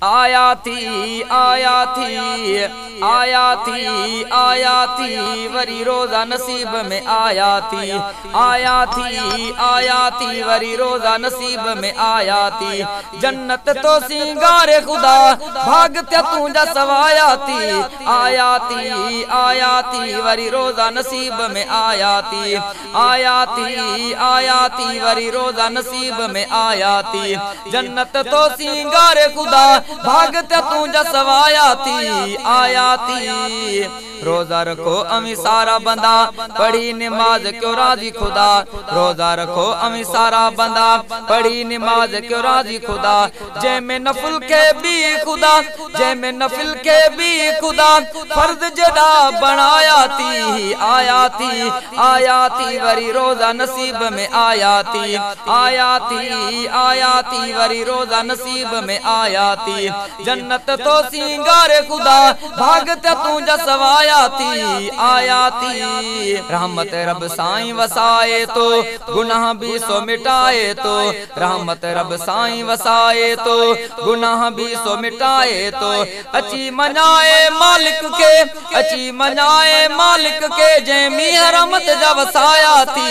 आया थी आया थी आया थी आया थी वरी रोज़ा नसीब में आया थी आया थी आया थी वरी रोज़ा नसीब में आया थी जन्नत तो सिंगार खुदा भाग ते तुंहिंजा सवाया थी आया थी आया थी वरी रोज़ा नसीब में आया थी आया थी आया थी वरी रोज़ा नसीब में आया थी जन्नत तो सिंगार खुदा भाग ते तुंहिंजा सवाया थी आया थी। रोज़ा रखो अमी सारा बंदा पढ़ी नमाज क्यों राजी खुदा रोज़ा रखो अमी सारा बंदा पढ़ी नमाज क्यों राजी खुदा जंहिंमें नफिल खे बि खुदा जंहिंमें नफिल खे बि खुदा फर्ज़ जॾा बणाया थी आया थी आया थी वरी रोज़ा नसीब में आया थी आया थी आया थी वरी रोज़ा नसीब में आया थी जन्नत तो सिंगार खुदा भाग ते तुंहिंजा सवाया थी आया थी। रहमत रब साईं वसाए तो गुनाह भी सो मिटाए तो रहमत रब साईं वसाए तो गुनाह भी सो मिटाए तो अची मञाए मालिक के अची मञाए मालिक के जंहिं मींहुं रहमत जा वसाया थी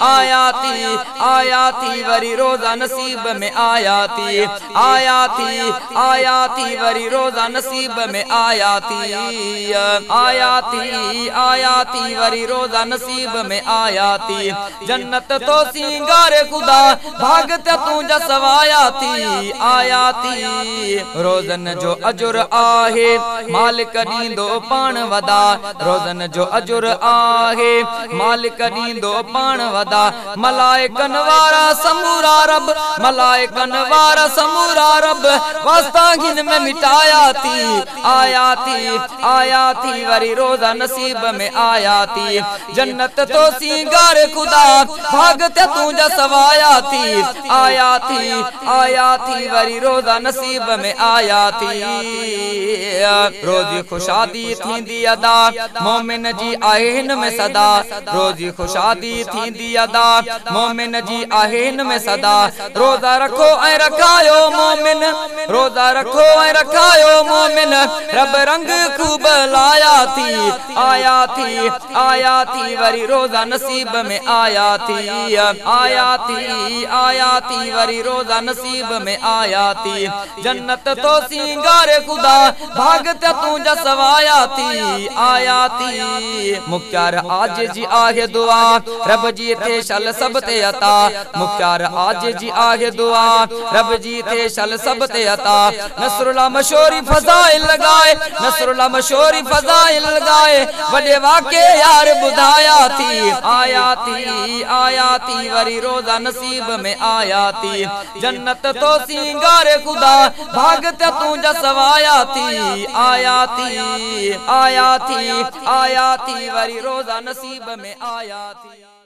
आया थी आया थी वरी रोज़ा नसीब में आया थी आया थी आया थी वरी रोज़ा नसीब में आया थी आया थी आया थी वरी रोज़ा नसीब में आया थी जन्नत तो सिंगार खुदा भाग ते तुंहिंजा सवाया थी आया थी। रोज़न जो अजुर आहे मालिक ॾींदो पाण वदा रोज़न जो अजुर आहे मालिक ॾींदो पाण वदा मलाइकन वारा समूरा रब मलाइकन वारा समूरा रब वास्ता हिन में मिटाया थी आया थी आया थी वरी रोज़ा नसीब में आया थी जन्नत तो सिंगार खुदा भाग ते तुंहिंजा सवाया थी आया थी आया थी वरी रोज़ा नसीब में आया थी। रोज़ी खुशादी थींदी अदा मोमिन जी आहे हिन में सदा रोज़ी खुशादी थींदी अदा मोमिन जी आहे हिन में सदा रोज़ा रखो ऐं रखायो मोमिन रोज़ा रखो ऐं रखायो मोमिन रब रंग खूब लाया थी आया थी आया थी वरी रोज़ा नसीब में आया थी आया थी आया थी वरी रोज़ा नसीब में आया थी जन्नत तो सिंगार खुदा भाग ते तुंहिंजा सवाया थी आया थी। मुख्तियार आज जी आहे दुआ रब जी थे शल सब ते अता मुख्तियार आज जी आहे दुआ रब जी थे शल सब ते अता नसरुल्लाह मशहूरी फज़ाइल लगाए नसरुल्लाह मशहूरी फज़ाइल लगाए वॾे वाक़े यार ॿुधाया थी आया थी आया थी वरी रोज़ा नसीब में आया थी जन्नत तो सिंगार खुदा भाग ते तुंहिंजा सवाया थी आया थी आया थी आया थी वरी रोज़ा नसीब में आया थी।